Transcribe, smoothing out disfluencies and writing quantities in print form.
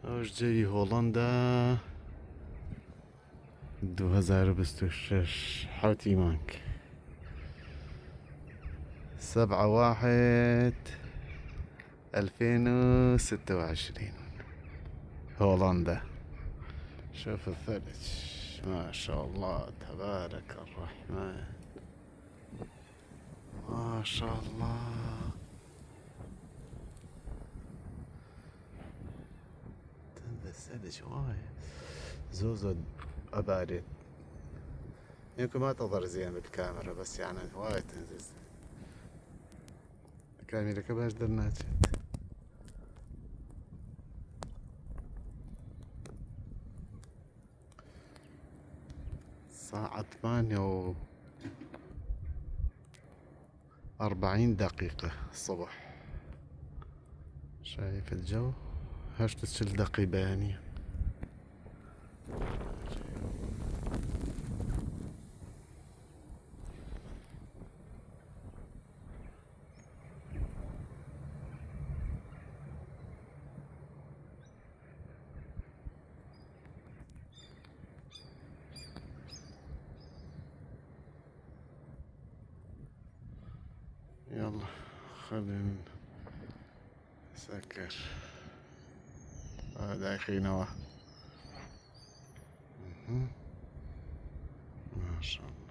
ئەوش جێی هۆڵەندا 2026 حوتی مانگ 7/1/2026 هولندا. شوف الثلج ما شاء الله تبارك الرحمن ما شاء الله. الثلج وايد زوزو أبارد يمكن ما تظهر زين بالكاميرا بس يعني وايد تنزل الكاميرا كباش درناك الساعة 8:40 الصبح. شايف الجو هاش تشل دقيقة يعني. يلا خلينا نسكر. هذا أخي نوى. ما شاء الله.